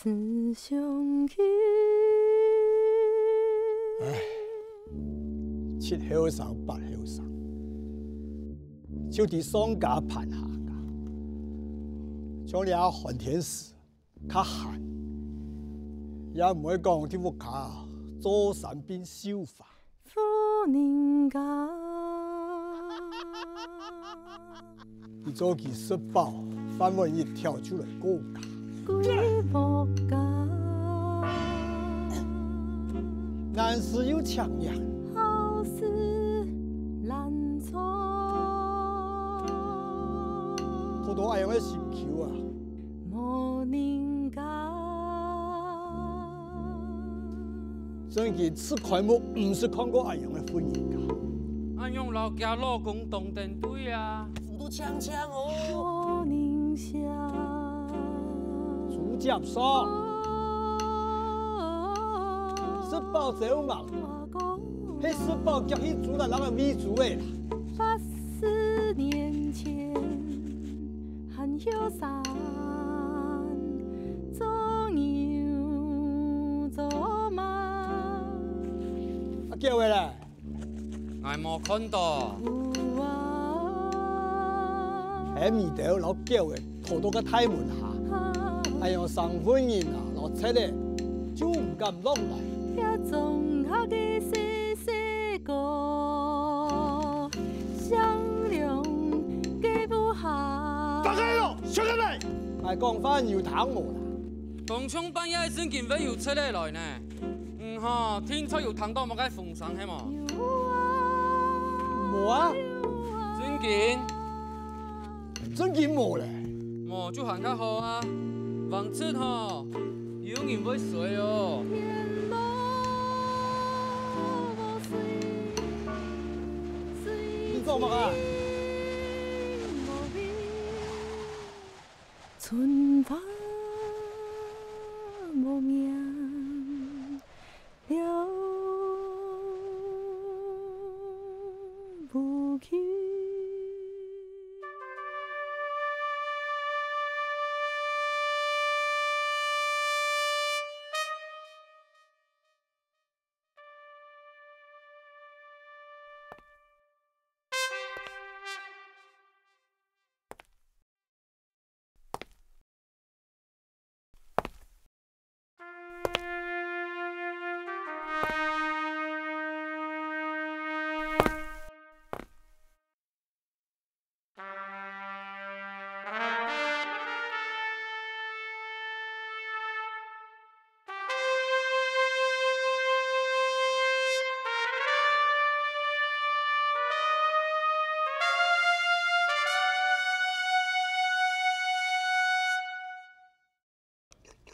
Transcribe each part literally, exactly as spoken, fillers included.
思想起。唉，七後生八後生，就知上家盤下家。像這寒天時，較閒，也毋會講在屋下做三變繡花。 婦人家。佢早起食飽，飯碗一挑就來顧家。歸屋家。難辭又請人。好事難做。討到恁樣个心臼啊！ 無人家。正經自開目毋識看過恁樣个婦人家。恁樣摎厥老公當登對啊！福都強強哦！無人惜。豬夾燒。食飽走吂，係食飽遽去豬欄籠个餵豬仔啦！八十年前， 還後生，做牛做馬。啊，狗仔咧？𠊎無看到。有啊。係尾兜摎狗仔拖到該大門下，恁樣生份人啊，摎賊仔就毋敢落來。這莊下个細細个， 上梁个屋下。打開咯，小人來！𠊎講話你有聽無啦？當像半夜正經會有賊仔來呢。嗯吼，定著有聽到麼个風聲係無？有啊。無啊。有啊。正經？正經無咧。無就還較好啊。橫直吼， 有人會衰哦。你做麼个啊？春花無名了無去。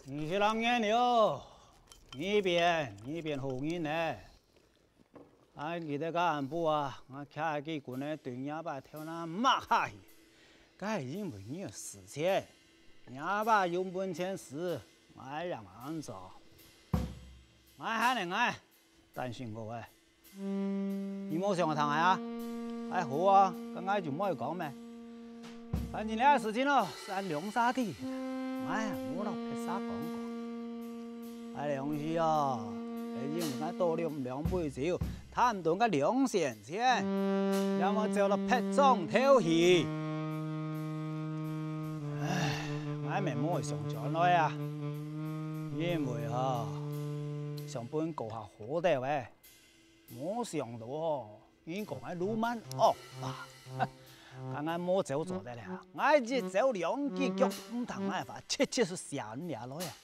你係仰般了？你變，你變好人呢？𠊎記得該暗晡啊，𠊎擎起棍仔對若爸頭那抹下去，該係因為你有使錢，若爸有本錢使，𠊎仰恁做？𠊎喊你𠊎，擔心好欸。 你無想聽𠊎啊？哎，好啊，該𠊎就毋愛講咩。反正這事情哦，係兩儕知，𠊎無摎別儕講過。哎，兩時哦，係因為𠊎倒了兩杯酒，貪到該兩仙錢，也無走到別莊頭去。唉，𠊎乜無想轉來啊，因為哦，想分閣較好兜仔。 無想到哦，你講𠊎魯蠻惡霸，該𠊎無走做得了，𠊎一走兩支腳，毋聽𠊎話，直直就閃這來啊！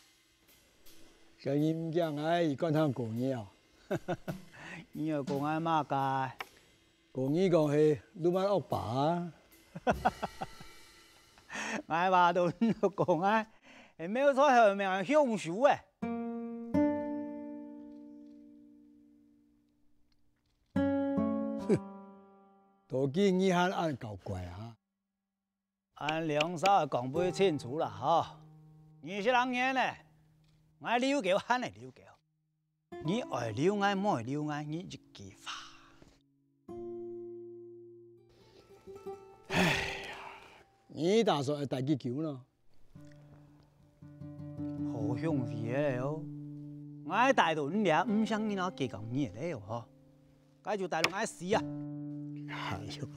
所以你毋驚𠊎一管聽過你哦？你又講𠊎麼个？講你講係魯蠻惡霸啊！𠊎話到你又講𠊎係苗菜後面个兇手欸！ 到今你還恁搞怪啊？恁兩儕講分清楚啦吼！你係仰般呢？𠊎溜狗還係溜狗，你愛溜𠊎，莫溜𠊎，你一句話。唉呀，你打算愛戴幾久呢？ 好放屁个哦！𠊎帶到你這毋像人啊，幾講你个哦，該就帶到𠊎死啊！哎喲，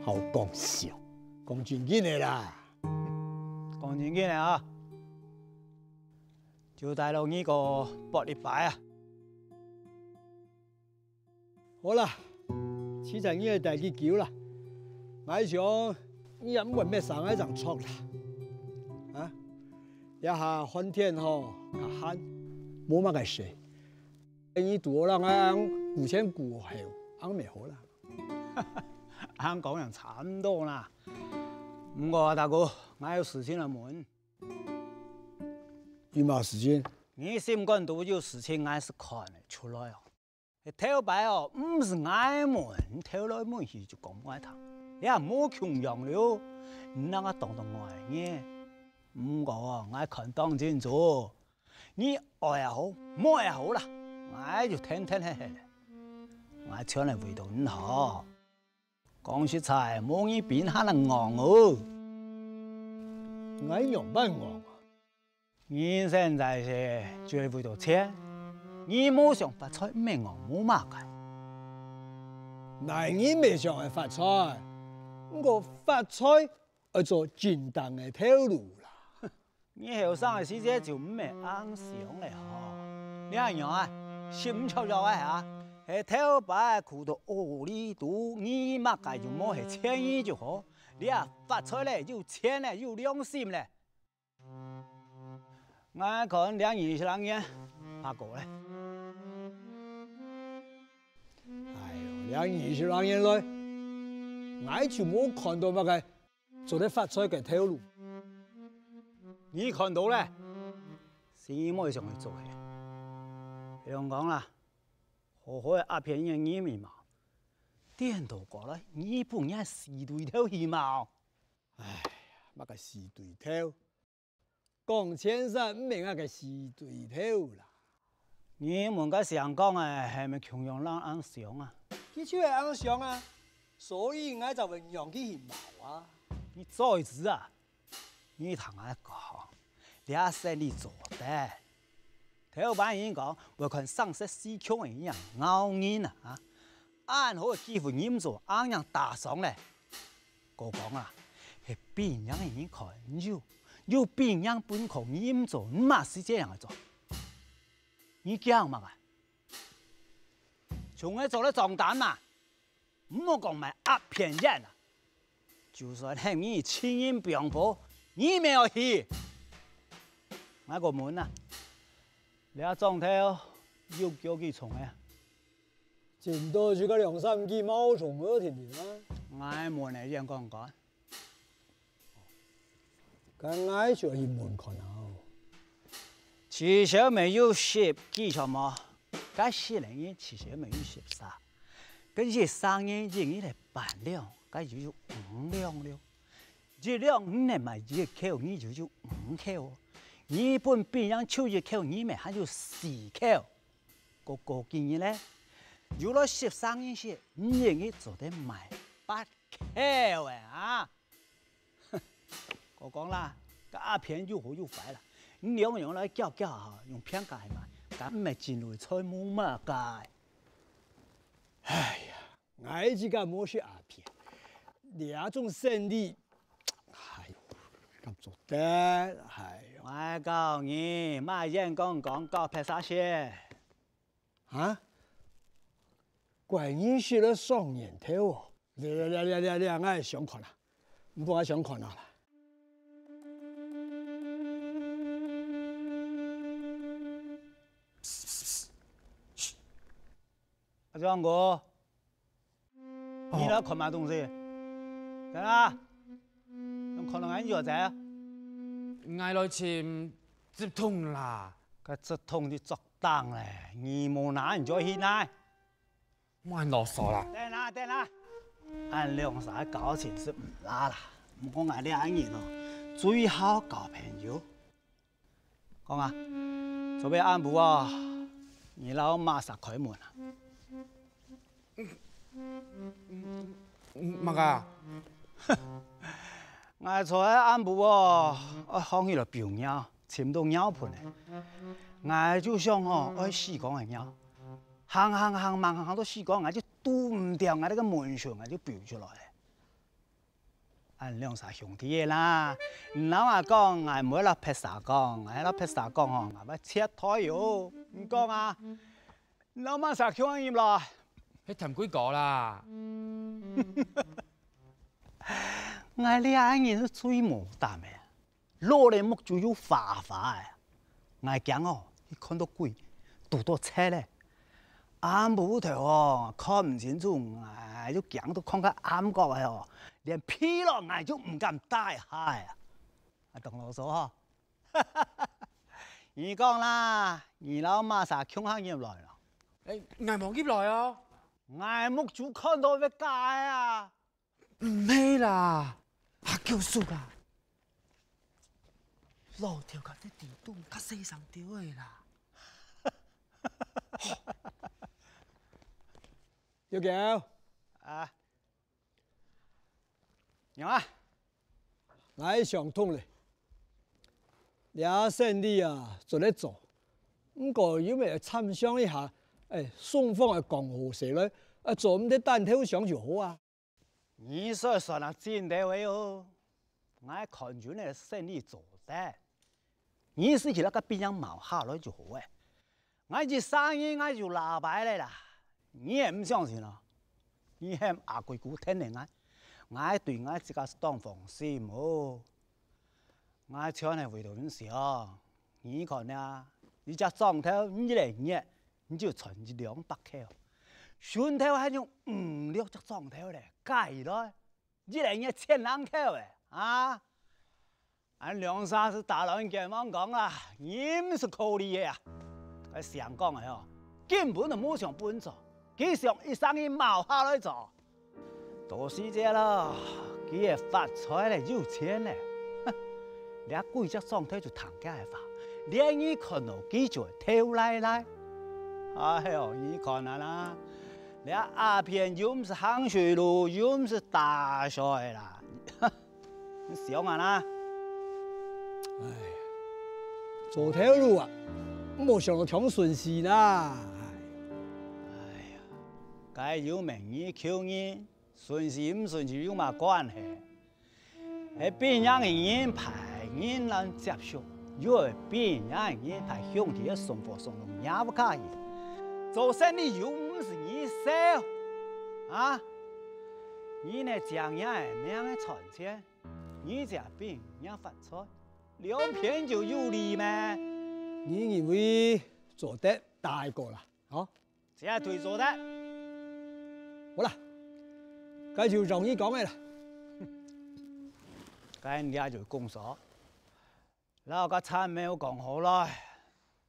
好講笑，講正經个啦。講正經个啊，就帶到你个玻璃牌啊！ 好啦，七十二个代誌久啦，𠊎想你也毋會搣生𠊎正著啦。啊，這下寒天吼，較寒，無麼个事。你堵好啦，𠊎顧前顧後，恁樣乜好啦。恁樣講也差毋多啦。毋過啊，大哥，𠊎有事情來問。有麼事情？你心肝肚有事情，𠊎係看得出來哦。 係頭擺哦，毋使𠊎問，頭來問去就講𠊎聽，這無共樣了。你哪个當到𠊎呢？毋過哦，𠊎看當清楚，你愛也好，無也好啦，𠊎就天天歇歇了。𠊎全係為到你好。講實在，無你比還能戇哦。𠊎仰般戇啊？ 人生在世就係為到錢，你無想發財，毋係戇無麼个。哪人毋想愛發財？毋過發財愛做正當个頭路啦。你後生个時節就毋係恁想了吼。你恁樣啊，心毋著著个哈，係頭擺苦到屙痢肚，你麼个就無係錢你就好。你啊發財了，有錢了，有良心了。 𠊎看這二十零年，怕過了。哎喲，這二十零年來，𠊎就無看到麼个做得發財个頭路。你看到了，係無想去做个。比如講啦，好好个鴉片業你無，顛倒過來，你分人死對頭去無？哎呀，麼个死對頭？ 江千山毋係𠊎个死對頭啦。你問該姓江个係毋係共樣恁想啊？佢就係恁想啊，所以𠊎正會讓佢去謀啊。你嘴子啊！你聽𠊎講，這生理做得。頭擺人講，會看生死時空个人啊，咬人啊！恁好个機會你毋做，恁樣打爽了。 過講啊，係別人个人看有，有別人分你看你毋做，你麼个時節正愛做？你驚麼个？從你做得裝單嘛，毋好講賣鴉片煙啊！就算係你情人放火，你乜愛去！𠊎過問啊，這莊頭有幾多支銃仔啊？ 盡多就該兩三支毛銃仔定定啊！𠊎問个先講講。該𠊎就去問看啊。至少乜有十支著無？該十零年至少乜有十儕。該一儕人一日來半兩，該就有五兩了。一兩你來賣一口，你就有五口哦。你分別人抽一口，你乜還有四口。 過過幾日呢，又來十儕人時，你一日做得賣八口仔啊！過講啦，該鴉片有好有壞啦，你兩樣來攪攪下，用平價去賣，敢毋係真來財無麼个？哎呀！ 𠊎自家無食鴉片，這種生理，哎喲，敢做得？哎喲！𠊎教你，莫亂講講教別儕食。啊？怪你食了傷人頭哦！這這這這這，𠊎想看啊，毋過𠊎想看啊啦。 阿忠哥，你來看麼東西？等下，用看到𠊎就走。𠊎來尋竹筒啦。該竹筒你作當咧，你無拿你就去拿。莫恁囉嗦啦。等下，等下，恁兩儕交情係毋罅啦，毋過𠊎這人哦，最好交朋友。 講啊，昨晡暗晡哦，你摎麼儕開門啊？麼个啊？𠊎昨暗晡哦，愛䟘起來飆尿，尋到尿盆了。𠊎就想吼，愛屎缸个尿，行行行，吂行行到屎缸，𠊎就堵毋著，𠊎這个門唇𠊎就飆出來了。恁兩儕兄弟仔啦，你摎𠊎講，𠊎毋會摎別儕講，𠊎摎別儕講吼，𠊎會切台哦。你講啊，你摎麼儕共下入來？係貪貴哥啦。𠊎這人係最無膽个。 老了目珠又花花仔，𠊎驚哦，去看到鬼，堵到賊仔。暗晡頭哦，看毋清楚，𠊎就驚到囥較暗角仔哦，連被單𠊎就毋敢打一下仔啊！啊，當囉嗦吼！你講啦，你摎麼儕共下入來咯？𠊎無入來啊！𠊎目珠看到會假个啊！ 毋係啦，阿九叔啊，老頭家在底肚較細聲兜仔啦。六狗，啊，仰啊？𠊎想通了，這生理啊做得做，毋過又愛參詳一下，欸，雙方个講好勢來，啊，做毋得單頭想就好啊。 你說算啊真兜仔哦，𠊎看準了生理做得，你自家摎該病人貓下來就好仔。𠊎一儕人𠊎就拉擺了啦，你也毋相信哦？你喊阿貴姑跈等𠊎，𠊎對𠊎自家當放心哦。 𠊎全係為著你想，你看啊，一隻指頭一個月，你就賺一兩百箍，脣頭還有五六隻指頭咧，加起來，一個月千零箍咧，啊！恁兩儕就打亂肩膀講啊，你毋係可憐个啊！𠊎想講个哦，根本就無想分做，佢想一儕人貓下來做。 到時節咯，佢會發財咧，有錢咧。這幾隻指頭就聽厥个話，連你看到佢就會跳來來。哎喲，你看啊啦，這阿片又毋係行水路，又毋係打水啦。你想啊啦。哎呀，做頭路啊，莫想到忒順序啦。哎呀，該又毋係你求人， 順序毋順序有麼關係？係邊樣个人派人來接觸，又係邊樣个人派兄弟个生活上弄也毋可以。做生理又毋係你愁，啊？你呢，正人个命个賺錢，你正病人發財，兩片就有利咩？你認為做得大過啦，吼？ 這對做得。好啦，該就照你講个啦。該這就講煞，摎該參謀講好來，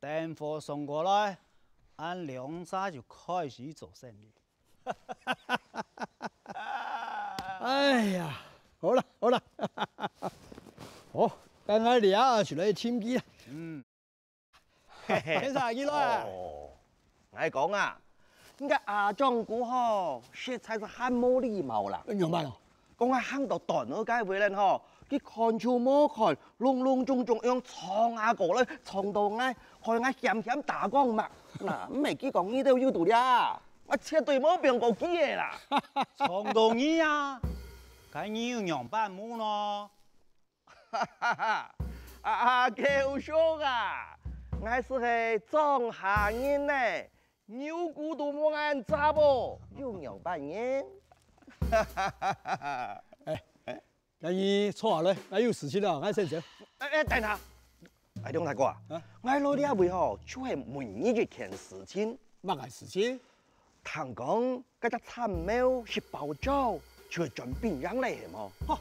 電話送過來，俺兩儕就開始做生理。哎呀，好啦，好啦。好，該𠊎這就來尋佢啦。嗯。 先生，你來啊。哦，𠊎講啊，你个阿丈姑吼，實在係還無禮貌啦。仰般哦？講𠊎行到斷仔該位咧吼，佢看就無看，隆隆中中用撞啊過來，撞到𠊎，害𠊎險險打光目。那，毋係佢講你兜有道理啊，𠊎絕對無放過佢个啦。撞到你啊？該你又仰般無呢？ 哈哈哈，啊，啊，舅叔啊，𠊎斯係莊下人呢，牛牯都無恁扎啵，又仰般呢？哎，哎，該你坐下來，𠊎有事情啊，𠊎先走。哎，哎，等下，哎，梁大哥啊，啊？𠊎來這位吼，就係問你一件事情。麼个事情？ 聽講，該隻參謀食飽朝就轉兵營咧，係無？吼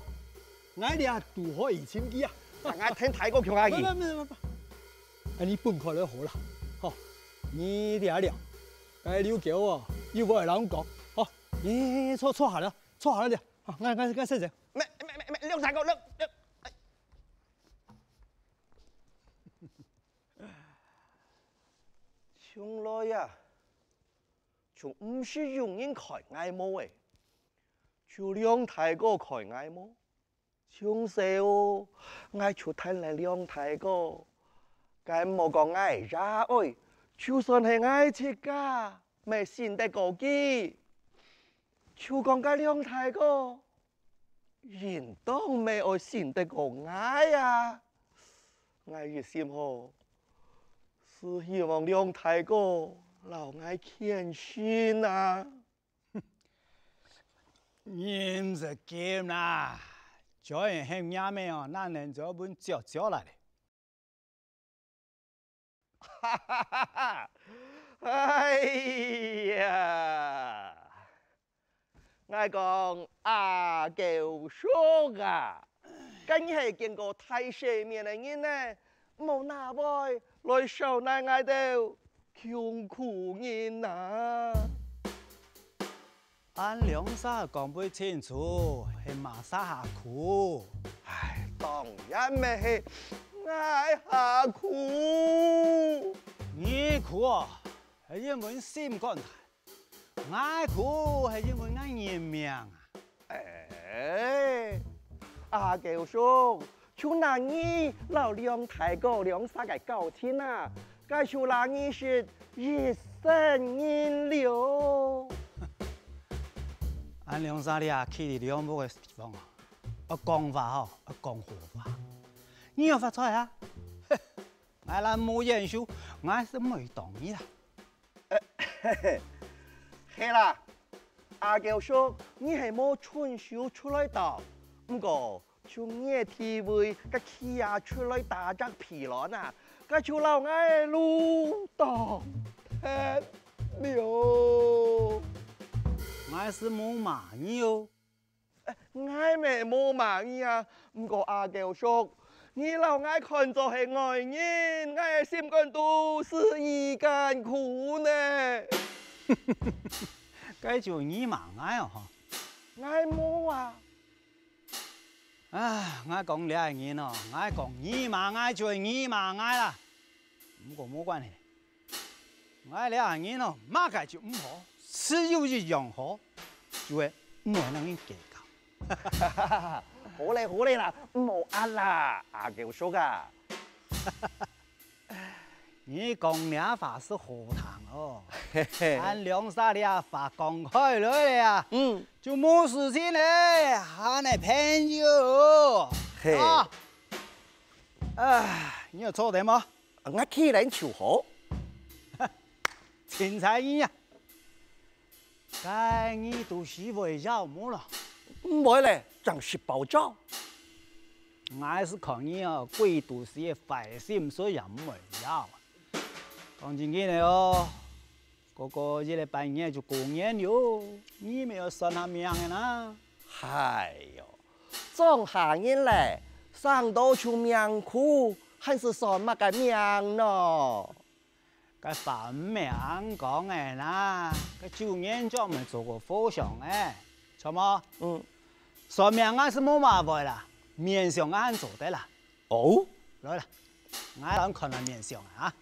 ，𠊎這堵好已尋佢啊！𠊎跈大哥共下去。不不不不不，恁呢分開來好啦。吼，你這尞，該劉狗哦，又會來摎你講。吼，你坐坐下來，坐下來咧。吼，𠊎𠊎𠊎先走。咩咩咩咩，梁大哥，梁梁，哎，從來啊， 就毋識有人開𠊎門仔，就梁大哥開𠊎門。從細哦，𠊎就跈等梁大哥，該莫講𠊎爺哀，就算係𠊎自家，乜信得過佢。就講該梁大哥，應當乜愛信得過𠊎啊！𠊎一心吼，係希望梁大哥摎𠊎牽成啊！ 你毋使急啦，做人喊若姆哦，哪能做分著著來咧？哈哈哈哈！哎呀，𠊎講阿狗叔啊，該你係見過大世面个人呢，無哪會來笑納𠊎兜 窮苦人啊！恁兩儕講分清楚，係麼儕較苦？唉，當然乜係𠊎較苦。你苦哦，係因為心肝大；𠊎苦係因為𠊎人命啊！ 哎，阿狗叔，就拿你摎梁大哥兩儕个交情啊，該就拿你食一生人了。恁兩儕這啊，企在兩屋个地方哦，愛講話吼，愛講好話。你有發財啊？𠊎懶無緣投，𠊎係毋會當你啦。 係啦，阿狗叔，你係無伸手出來擋，毋過就你个地位，該企啊出來打隻屁卵啊，該就摎𠊎个路擋忒了。𠊎係無罵你哦。 𠊎乜無罵你啊，毋過阿狗叔，你摎𠊎看做係外人，𠊎个心肝肚係異艱苦呢。該就你罵𠊎哦，吼。𠊎無啊。啊，𠊎講這人哦，𠊎講你罵𠊎就係你罵𠊎啦，毋過無關係。 𠊎這人哦，麼个就毋好，只有一樣好，就係毋會摎人計較。好咧，好咧啦，毋好恁啦，阿狗叔啊。你講這話係好聽哦，嘿嘿。恁兩儕這話講開來咧啊，嗯。就無事情咧，還係朋友。嘿。啊，唉，你有坐等無？ 𠊎企等就好。清採你啊！該你肚屎會枵無咯？毋會咧，正食飽飽。𠊎係看你哦，歸肚屎个壞心，所以也毋會枵。講正經个哦，哥哥一禮拜日就過年了，你乜愛算下命个啦。哎喲，莊下人咧，生到就命苦， 還係算麼个命呢？該話毋係恁講个啦，該舊年正毋係做過和尚个，著無？嗯。算命𠊎係無麼會啦，面相𠊎還做得啦。哦？來啦，𠊎摎你看下面相啊。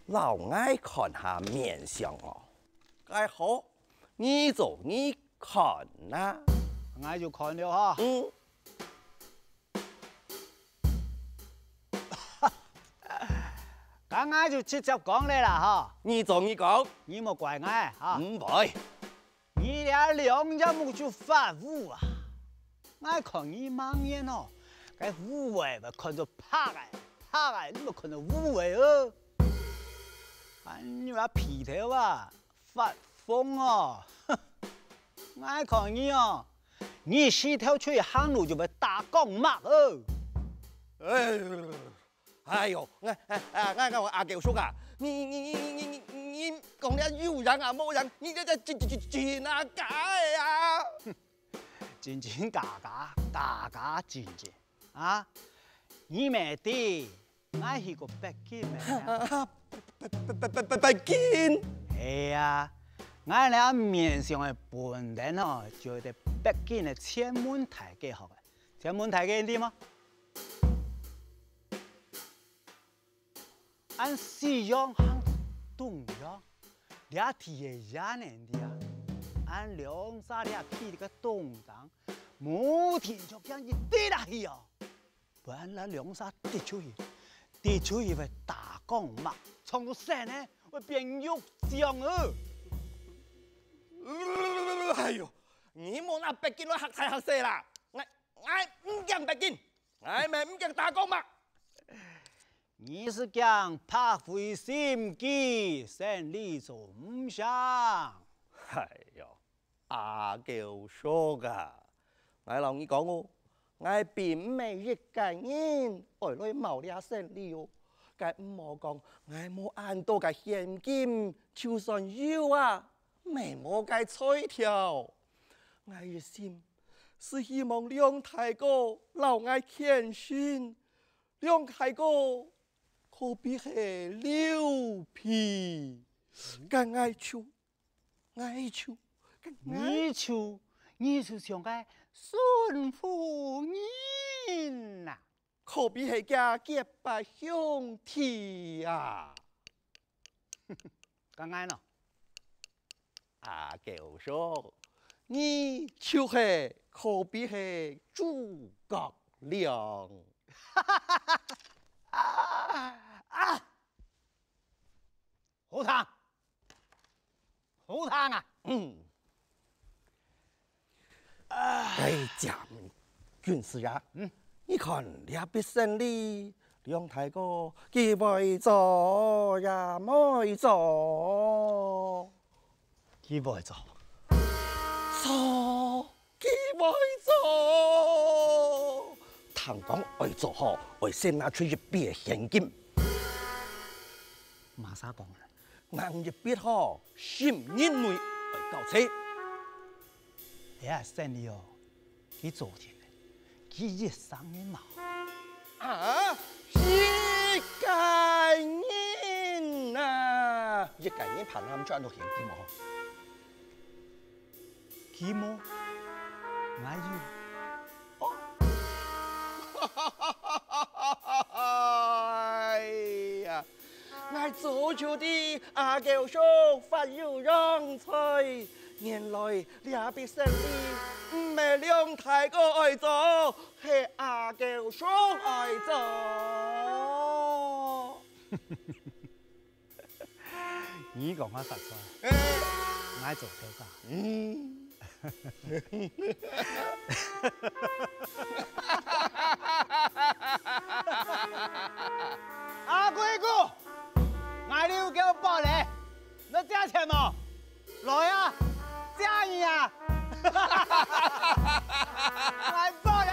摎𠊎看下面相哦。該好，你做你看啊。𠊎就看了哈。嗯。 該𠊎就直接講咧啦哈。你做你講。你莫怪𠊎哈。毋會。你這兩隻目就發烏啊！𠊎看你明年哦，該烏个會看做白个，白个你會看做烏个哦。還有啊，鼻頭啊， 發紅哦！𠊎看你哦，你日頭出去行路就會打光目哦！哎，哎喲，𠊎，哎，哎，𠊎，𠊎，阿狗叔啊，你，你，你講這有影啊無影，你這，這，這，這，真啊假个啊？真真假假，假假真真啊！你乜知 𠊎去過北京咩？北，北，北，北，北京？係啊，𠊎這面相个本身吼，就係在北京个天文台該學个。天文台該你知無？恁西洋行到東洋，這地个也能知啊。恁兩儕這企在該當中，無定著驚一跌落去哦。 分𠊎兩儕跌出去，地球一位大光脈，撞到身呢，會變肉醬哦。哎喲，你莫拿北京來嚇大嚇細啦！𠊎，𠊎毋驚北京，𠊎乜毋驚大光脈。你係驚白費心機，生理做毋成。哎喲， 阿狗叔啊，𠊎摎你講哦，𠊎並毋係一個人愛來謀這生理哦。該毋好講𠊎無恁多个現金，就算有啊，乜無該才調。𠊎一心係希望梁大哥摎𠊎牽成，梁大哥可比係劉備，該𠊎就 𠊎就，你就，你就像个孫夫人啊！可比係厥結拜兄弟啊！該𠊎呢？阿狗叔，你就係可比係諸葛亮。啊！啊！ 好聽，好聽啊！嗯。哎，將軍師爺，嗯。你看這筆生理，梁大哥佢會做也毋會做？佢會做。做？ 佢會做。聽講愛做吼，愛先拿出一筆現金。麼儕講啊？拿一筆吼，十日內愛交齊。這生理哦，佢做定了，佢一生人嘛。啊，一個人啊，一個人怕拿毋出恁多現金哦。 佢無，𠊎有。哎呀，𠊎早就知阿狗叔發有洋財，原來這筆生理毋係梁大哥愛做，係阿狗叔愛做。 你講較實在，𠊎做頭家。嗯。阿貴哥，𠊎留佢包咧，你借錢無？ 來啊，借你啊！來過來！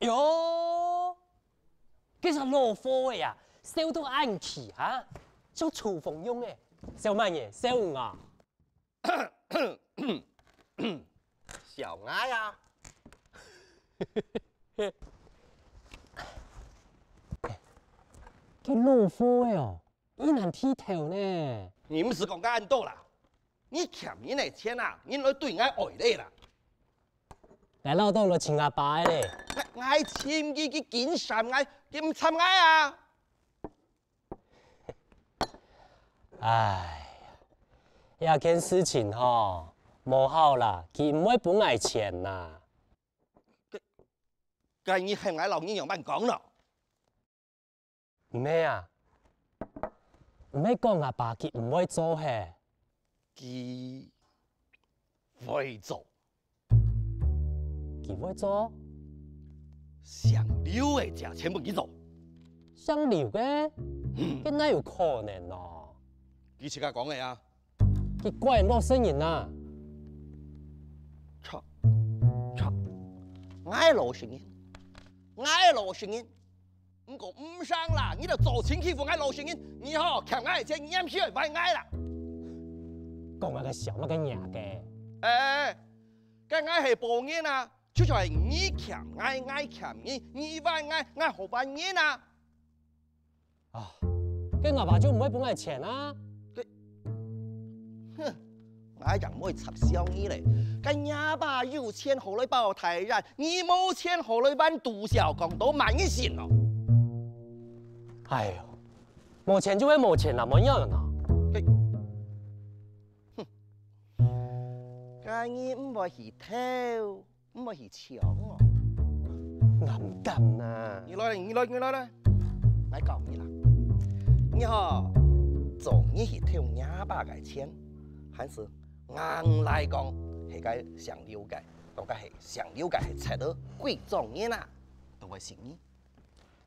喲，這隻老貨仔啊，瘦到恁奇哈，像抽風樣仔，瘦麼个？瘦五啊？ 笑𠊎啊！該老貨仔哦，異難剃頭呢。你毋使講恁多啦！你欠人个錢啊，人來追𠊎愛咧啦！𠊎恅著來尋阿爸咧。𠊎，𠊎尋佢，佢竟閃𠊎，佢毋睬𠊎啊！ 唉，這件事情吼，無效啦，佢毋會分𠊎錢啦。該，該你喊𠊎摎人仰般講呢？毋係啊，毋係講阿爸佢毋會做嘿。佢會做。 佢會做？姓劉个借錢分佢做。姓劉个？嗯。該哪有可能哦？佢自家講个啊。佢怪毋落聖人啊。著，著，𠊎老實人，𠊎老實人。 毋過毋成啦，你兜早前欺負𠊎老實人，你吼，欠𠊎个錢，你也毋使還𠊎啦。講麼个笑，麼个惹个？哎，該𠊎係保人啊，就像係你欠𠊎，𠊎欠你，你還𠊎，𠊎好還人啊。啊，該𠊎爸就毋會分𠊎錢啊。該，哼， 𠊎正毋會插笑你咧。該若爸有錢好來包大人，你無錢好來還毒梟，講到麼人信哦？哎喲，無錢就係無錢啦，無樣啊！該，啊，你毋會去偷，毋會去搶哦。𠊎毋敢啊。你來，你來，你來來，𠊎教你啦。你吼，做你去偷若爸个錢，還係硬來講，係該姓劉个，到該係姓劉个係賊仔，貴重人啊，都會信你。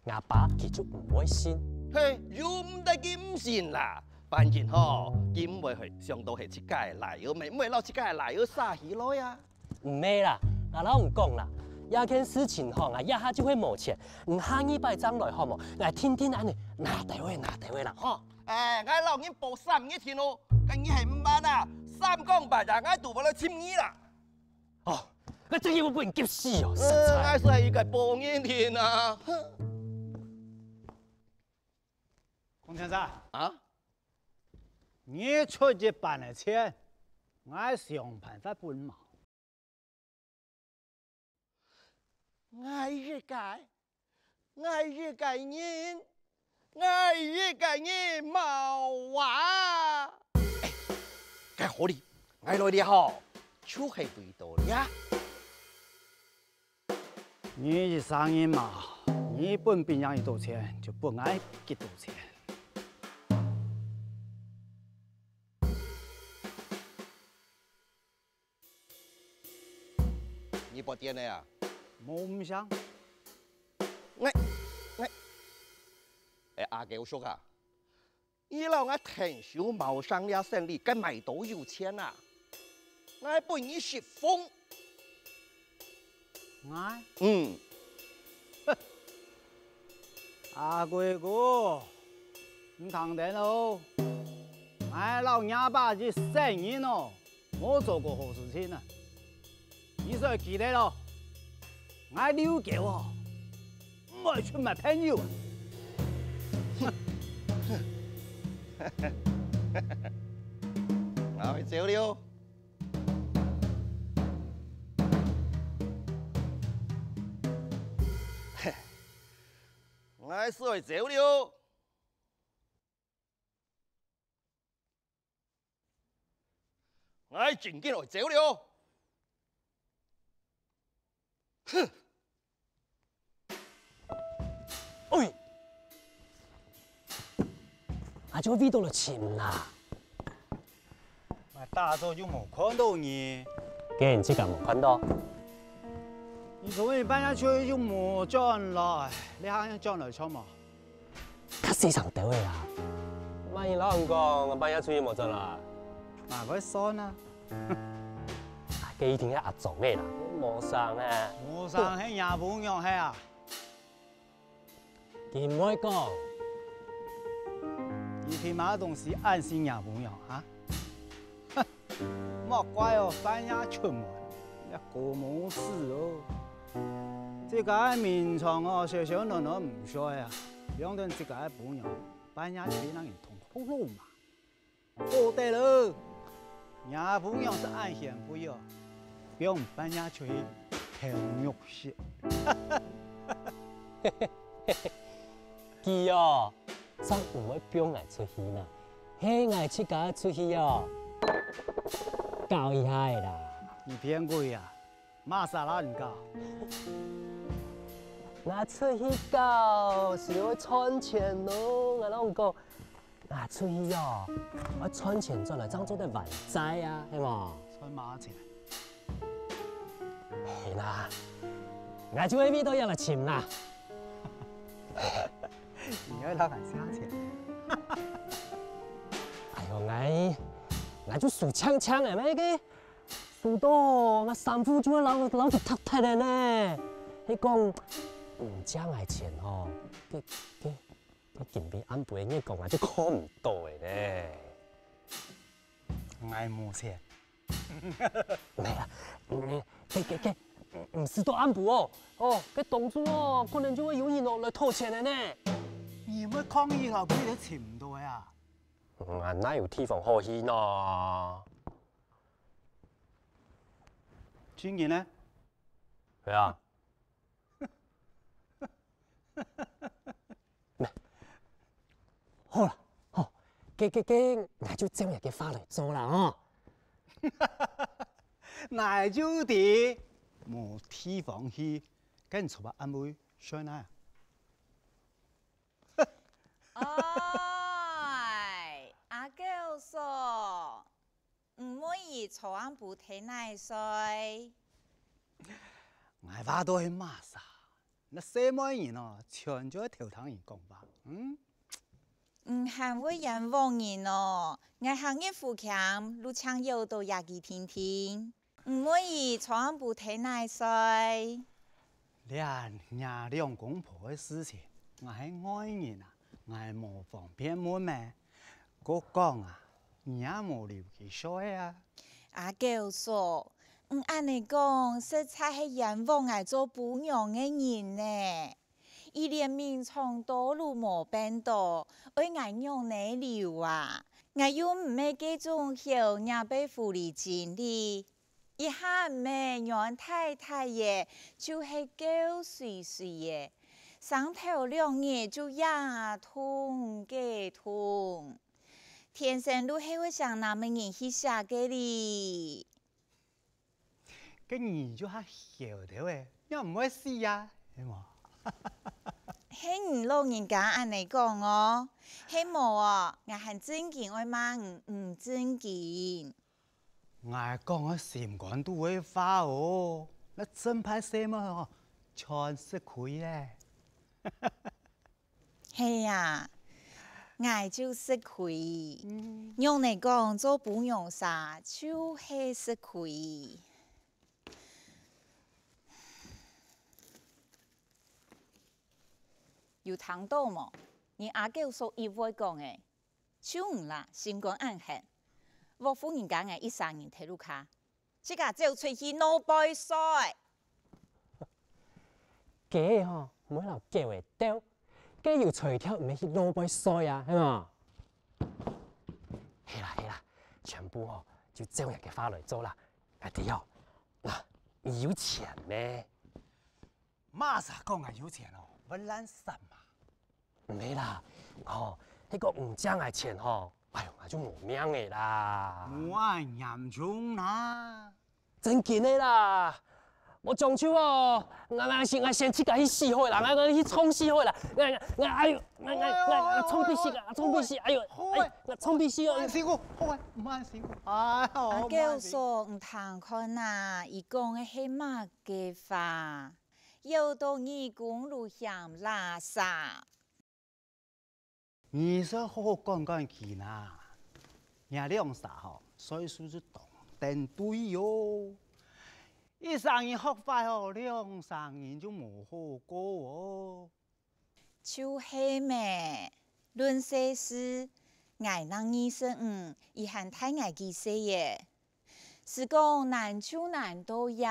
吾爸佢就毋會信。嘿，由毋得佢毋信啦。反正吼，佢毋會去想到係自家个倈仔，乜毋會摎自家个倈仔捎起來啊。毋係啦，𠊎摎你講啦，這件事情吼，𠊎這下就係無錢，你下二擺正來好無？𠊎定定恁仔拿兜仔，拿兜仔啦，吼。哎，𠊎摎你保三日天哦，該你係毋還啊？三更半夜，𠊎都會來尋你啦。 哦，𠊎真係會分人急死哦，實在。呃，𠊎係一個保人天啊。哼。龔先生，啊？你出一半个錢，𠊎想辦法分你。𠊎一個 𠊎一個人，𠊎一個人無啊！哎，該好哩，𠊎來了吼，就係為到了。你一生人嘛，你分別人幾多錢，就分𠊎幾多錢。 你發癲了啊？無毋像。𠊎，𠊎，哎，阿狗叔啊，你摎𠊎𢯭手貿生這生理，該麼人有錢啊？𠊎分你十封。𠊎？嗯。 阿貴哥，你聽等哦，𠊎摎若爸一生人哦，無做過好事情啊。你愛記得哦，𠊎劉狗哦，毋會出賣朋友啊。𠊎愛走了。 𠊎係愛走了。𠊎正經愛走了。哼！喂！𠊎就為到來尋啦。 𠊎打早就無看到你。該你自家無看到？你昨日半夜出去就無轉來，這下又轉來做麼？較細聲兜仔啊！麼人摎你講，𠊎半夜出去無轉來？𠊎會算啊。該一定係阿忠仔啦，無成啊。無成係若餔娘係啊？ 佢毋會講。你憑麼个東西恁信若餔娘啊？莫怪哦，半夜出門，也過無事哦。自家个眠床哦，燒燒暖暖毋睡啊，放等自家个餔娘，半夜出去摎人通學路嘛。 好得了，若餔娘係恁賢慧哦，放你半夜出去偷肉食。佢哦，正毋會放𠊎出去呢，係𠊎自家出去哦，搞一下仔啦。你騙鬼啊！麼儕摎你搞？𠊎出去搞係愛賺錢咯，𠊎摎你講， 啊，出去哦，愛賺錢轉來，正做得還債啊，係無？賺麼錢？係啦，𠊎就係為到這來尋啦。你愛摎𠊎借錢？哎喲，𠊎，𠊎就輸淨淨仔咩个，輸到𠊎衫褲就愛摎，摎佢脫忒了呢。係講，你借𠊎錢吼，該，該， 該今晡暗晡个月光啊，就看毋到了呢。𠊎無錢。毋係啊，嗯，該，該，該，毋使到暗晡哦，哦，該當晝哦，可能就會有人哦來討錢了呢。你毋會囥起來，佢就尋毋到了啊？嗯，啊，哪有地方好去呢？今日呢？係啊。 好啦，好，該，該，該，𠊎就照你个話來做啦，吼。，𠊎就知，無地方去，該你昨暗晡睡哪啊？哎，阿九嫂，你問佢昨暗晡在哪睡？𠊎話著係麼儕？該細妹人哦，全就係偷聽人講話，嗯？你還會冤枉人哦！𠊎行入府間，就正搖著佢定定。你問佢昨暗晡在哪睡？這若兩公婆个事情，𠊎係外人啊，𠊎無方便問咩。過講啊，你也無留佢睡啊。阿九嫂，你恁呢講，實在係冤枉𠊎做餔娘个人呢！ 佢連眠床都無辦到，愛𠊎仰仔留啊？𠊎又毋係該種曉惹被狐狸精哩。一下毋係軟大大仔，就係噭碎碎仔，生頭兩日就這痛該痛。天生就係會想拿麼人去惜个哩。 該你就較曉得欸，仰毋會死啊，係無？係你老人家恁呢講哦，係無哦，𠊎還正經愛罵你毋正經。𠊎講个心肝肚个話哦，該正派細妹哦，全食虧咧。 係啊，𠊎就食虧。仰仔講做餔娘儕就係食虧。有聽著無？你阿九嫂一會講欸，就你啦，心肝恁狠，屋下人家𠊎一儕人在屋下， 自家走出去外背睡。雞仔吼，毋會摎狗仔鬥，該有才調毋係去外背睡啊，係無？係啦係啦，全部吼就照你个話來做啦。𠊎知哦，啊，你有錢咩？麼儕講𠊎有錢哦，會爛散嘛？ 毋係啦，吼，係講毋借𠊎錢吼，哎喲，𠊎就無命仔啦。無恁嚴重啦。正經个啦，無將就哦，𠊎𠊎先𠊎先自家去死好啦，𠊎𠊎去撞死好啦，𠊎𠊎哎喲，𠊎𠊎𠊎撞死啊，撞死，哎喲，哎，𠊎撞死哦。慢辛苦，好啊，慢辛苦。哎喲，阿九嫂，你聽看啊，佢講个係麼个話？ 有到耳公就嫌垃圾。你煞好好管管佢哪，若兩儕吼，歲數就當登對哦。一儕人學壞吼，兩儕人就無好過哦。就係咩，論世事，𠊎正二十五，佢還大𠊎幾歲仔。 係講難就難到這，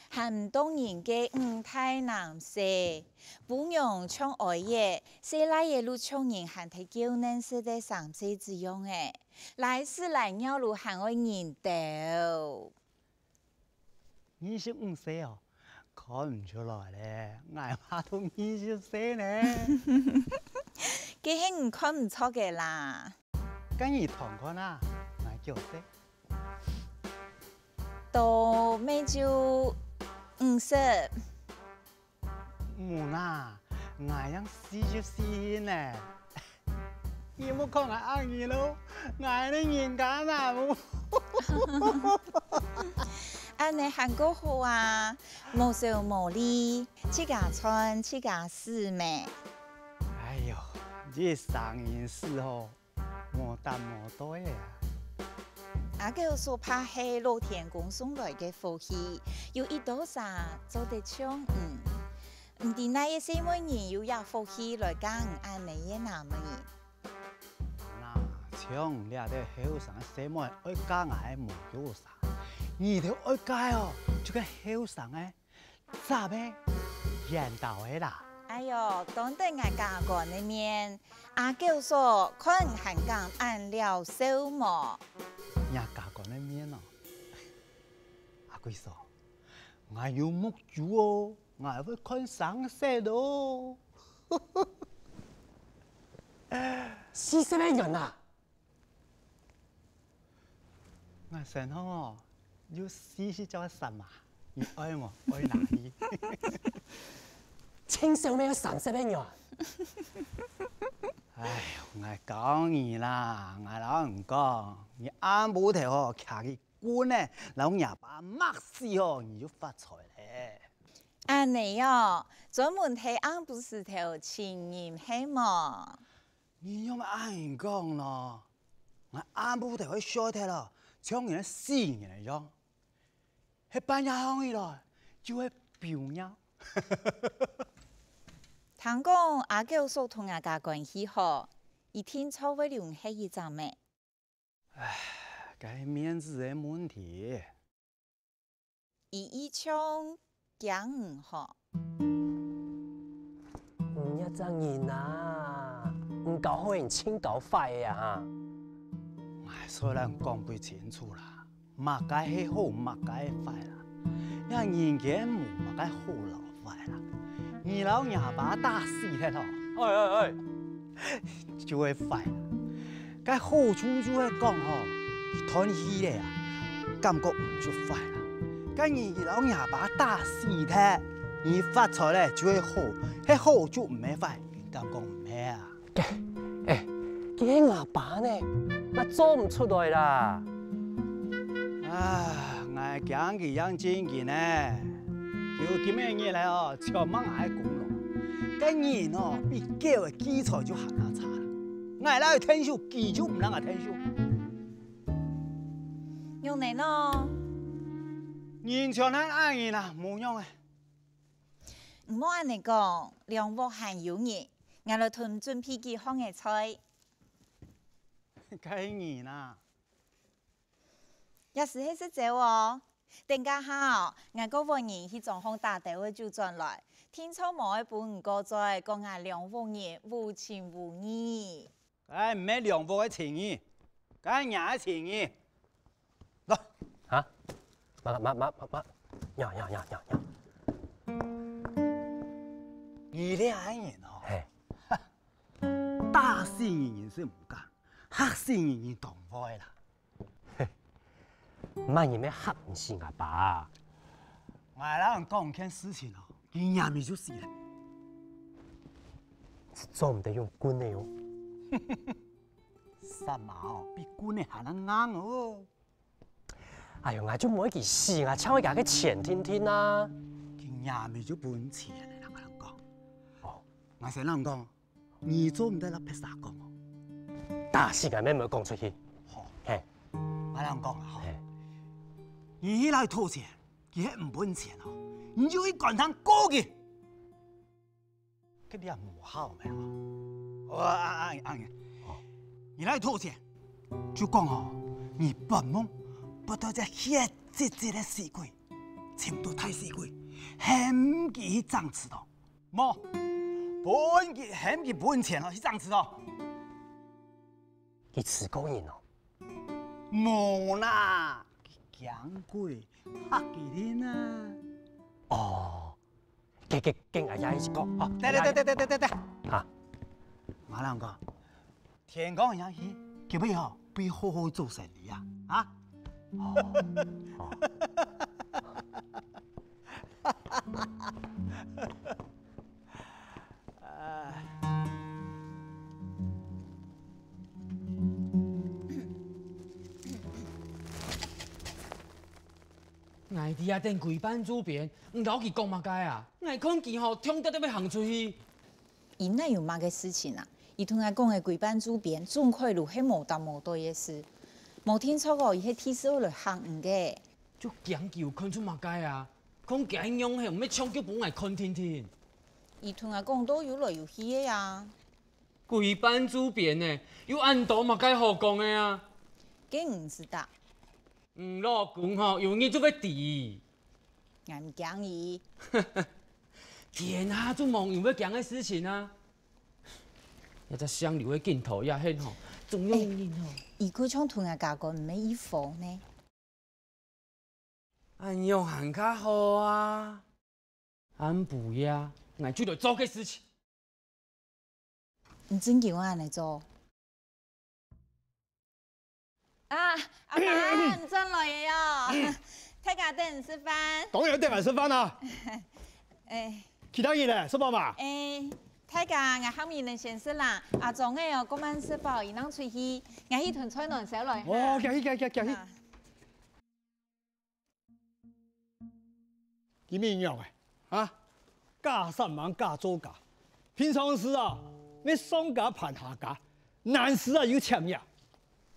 還毋當人个五大男細。餔娘像哀仔，細賴仔就像人還忒嬌嫩，食得三歲子樣仔，拉屎拉尿就還愛人兜。二十五歲哦，看毋出來咧，𠊎嘛都二十歲呢。該係你看毋著个啦。該你同看啊，𠊎幾歲？ 都乜就五十。無啦，𠊎正四十四呢。你莫看𠊎恁樣咯，𠊎个人家嘛無。恁呢還過好啊，無愁無慮，自家賺自家使咩。哎喲，這生人事吼， 無擔無對啊。阿狗所怕係老天公送來个福氣，有一多儕做得像你。毋知哪一細妹人有這福氣來嫁你恁呢个男人？哪像這兜後生个細妹愛嫁𠊎無有儕，你兜愛嫁哦，就該後生个 紮个、緣投个啦。哎喲，當著𠊎家官个面，阿狗嫂看你還敢恁料笑無？若家官个面哦，阿貴嫂，𠊎有目珠哦，𠊎會看生色哦。四十个銀啊！ 𠊎身項哦，有四十隻个衫嘛，你愛無？愛拿去。盡少乜有三十个呢。哎喲，𠊎教你啦，𠊎摎你講，你暗晡頭吼，擎起棍仔，摎若爸罵死吼，你就發財咧。恁仔哦，專門在暗晡時頭尋人係無？你仰恁樣講咯？𠊎暗晡頭會睡忒咯，像人死人个樣。 係半夜䟘起來，就會飆尿。聽講阿九叔同𠊎家關係好，一定著會留你歇一站咩？唉，該面子个問題。佢一向驚你吼。 你這隻人啊，毋教好人盡教壞个啊！𠊎雖然講毋清楚啦，麼个係好，麼个係壞啦，這人間無麼个好摎壞啦。你摎若爸打死忒吼，哎哎哎，就會壞啦。 該好處就係講吼，佢斷氣咧啊，感覺毋就壞啦。該你摎若爸打死忒，你發財咧就係好，係好就毋係壞，你敢講毋係啊？哎，佢係吾爸呢，𠊎做毋出來啦。啊，𠊎驚佢樣正經呢，佢今晡日來哦，全望𠊎个功勞。該人哦，比狗个記才就還較差啦。 𠊎摎佢𢯭手，佢就毋摎𠊎𢯭手。仰仔呢？人全係恁樣啊，無用欸。毋好恁樣講，兩屋還有人，𠊎來同準備幾項个菜。該人啊， 這時係食朝哦。等下下哦，𠊎个屋人去莊項打兜仔酒轉來，定著無愛分你過嘴，講𠊎兩屋人無情無義。哎，毋係兩屋个情義，該若个情義。來。啊？嘛嘛嘛嘛嘛，呀呀呀呀呀！你這人哦，嘿，打死人人係毋敢，嚇死人人當會啦。 麼人會嚇毋死吾爸啊？𠊎摎你講件事情哦，佢若姆就死了。做毋得用棍仔哦。殺馬哦，比棍仔還較硬哦。哎喲，𠊎就毋愛佢死，𠊎搶佢个錢定定啊。佢若姆就分錢了，𠊎摎你講。哦。𠊎先摎你講， 你做毋得摎別儕講哦。打死𠊎乜毋會講出去。好，嘿，𠊎摎你講啊，吼，嘿，你去摎佢討錢，佢係毋分錢哦，你就去官廳告佢。該這無效咩？哦，啊啊啊！你摎佢討錢，就講哦，你發夢發到隻血跡跡个死鬼，尋到大死鬼，喊佢去整祠堂。 無，分佢喊佢分錢咯，去整祠堂。佢辭過人哦？無啦，佢驚鬼，嚇佢定啊。哦，該該該𠊎也去講，哦，對對對對對對對。啊，𠊎摎你講， 天光日去，今晡日吼，愛好好做生理啊，啊？哦，哦。哎呀，等歸半晝邊，你摎佢講麼个啊？𠊎看佢吼，痛到都愛行出去。 佢哪有麼个事情啊？佢同𠊎講个歸半晝邊，總開路係無搭無對个事。無定著哦，佢係第時會來嚇你个。就驚佢有看出麼个啊？看佢恁樣係毋係搶救分𠊎看定定？佢同𠊎講到有來有去个啊。歸半晝邊呢，有恁多麼个好講个啊？該毋使打。 你老公吼，有日就會知。𠊎毋驚佢。天下就無人會驚个事情啊！這隻姓劉个緊討也恨吼，總有一日吼。佢可像同𠊎家官毋係一伙呢。恁樣還較好啊！ 恁樣啊，𠊎就來做該事情。你真經愛恁樣做？啊，阿媽，你轉來了哦！大家等食飯。當然等𠊎食飯啊！哎，其他人呢？食飽嘛？哎，大家，𠊎喊你等先食啦。阿忠个哦，今暗食飽，佢正出去，𠊎去同菜暖燒來哈。哦，行去，行去，行去。啊。 佢仰仔，啊？假煞猛假做假，平常時啊，乜上家盤下家，難時啊又搶贏。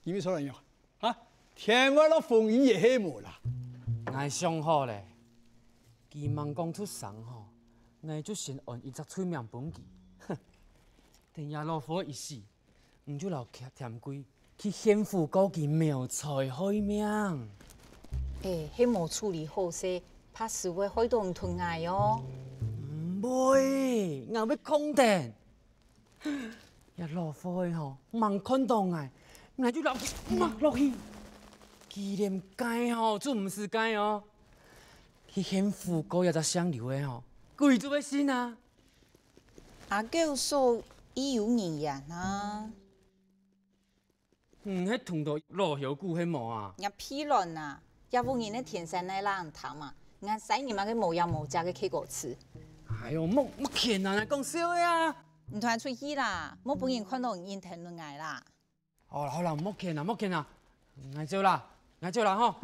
佢仰仔，啊？天外落紅雨也係無啦。𠊎想好咧，佢吂講出聲吼，𠊎就先安一隻罪名分佢。哼，等厥老虎一死， 你就摎田田貴去縣府告佢謀財害命。哎，係無處理好勢，怕係會害到你同𠊎哦。毋會，𠊎會囥等。這老虎仔吼，吂看到𠊎，𠊎就摎佢抹落去。佢連該吼，就毋使該哦。去縣府告這隻姓劉个吼，鬼就會信啊！ 阿九嫂，意有人言啊。你係同著老虎牯係無啊？若屁卵啊！這屋人个天生來摎人貪啊！𠊎使你麼个無影無跡个客家子。哎喲，莫莫譴啊，𠊎講笑个啊！你同𠊎出去啦，莫分人看到你認頭論𠊎啦！ 好啦好啦，莫譴啦莫譴啦，𠊎走啦，𠊎走啦吼。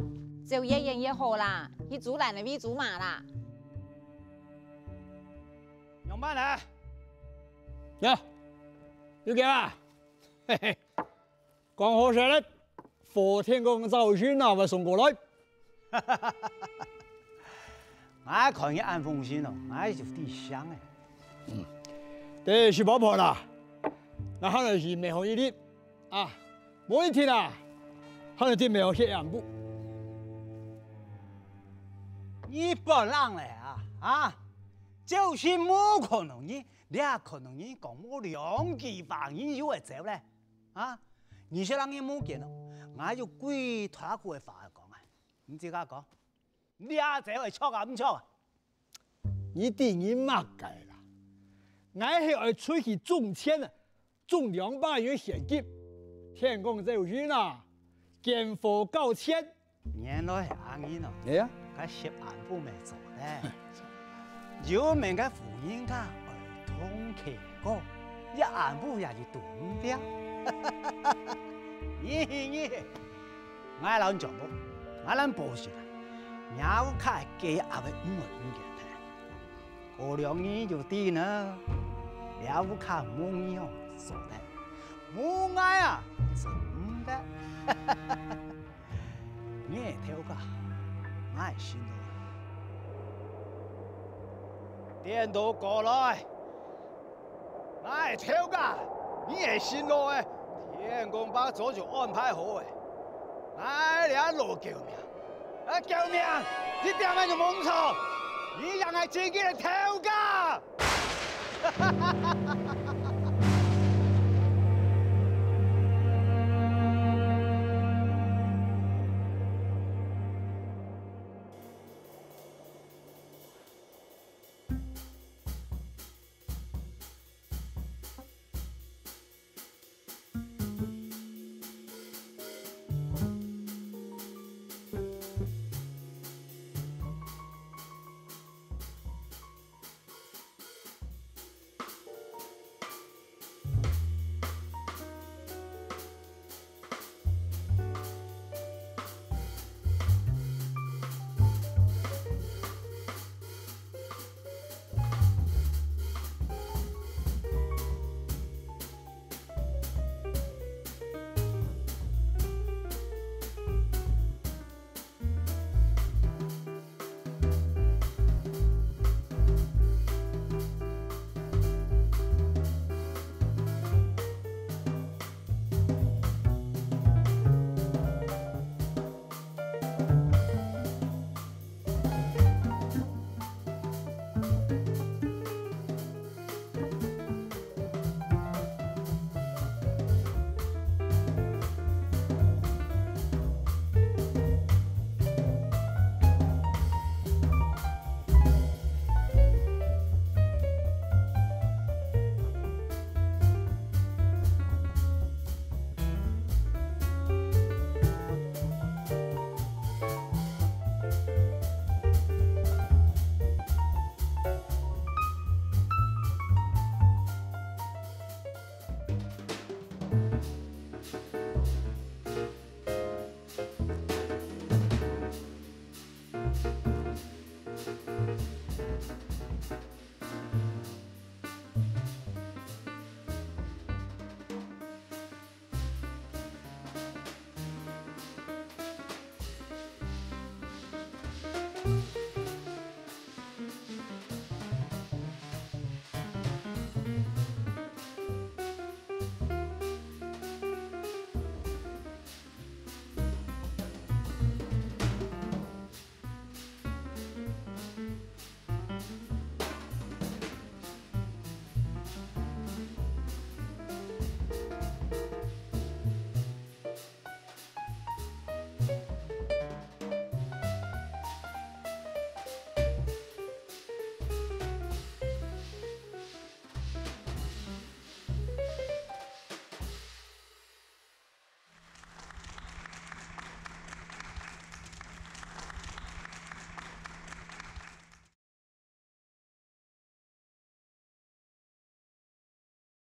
走越遠越好啦，去豬欄仔餵豬嫲啦。仰般呢？呀，有驚啊？嘿嘿，講好勢咧，火天公早晨啊會送過來。 𠊎看你恁風神哦，𠊎就知聲咧。嗯，對，食飽飽啦，𠊎還愛去買好一粒啊，無一定啊，還愛去買好歇暗晡。日本人咧啊，啊，就係無可能你，這可能你講無兩句話，你又會走咧，啊？你係人你無見哦，𠊎有幾大句个話講啊，你自家講。 這走會著啊毋著啊？你知你麼个啦？𠊎係愛出去種田啊，種兩百元現金。天公走運啊，見貨交錢。原來係恁樣哦！哎呀，該食暗晡乜做得。有名个婦人家愛同佢講，一暗晡也就堵毋了。你你。 𠊎摎你講過，𠊎摎你保證啊，若屋下雞鴨仔毋會毋見忒。過兩日就知呢，這屋下無你哦做得，無𠊎啊做毋得。你係頭家，𠊎係新郎。顛倒過來！ 𠊎係頭家，你係新郎仔，天公伯早就安排好咧。𠊎這老救命，啊救命！你點樣就無錯，你正係正經个頭家！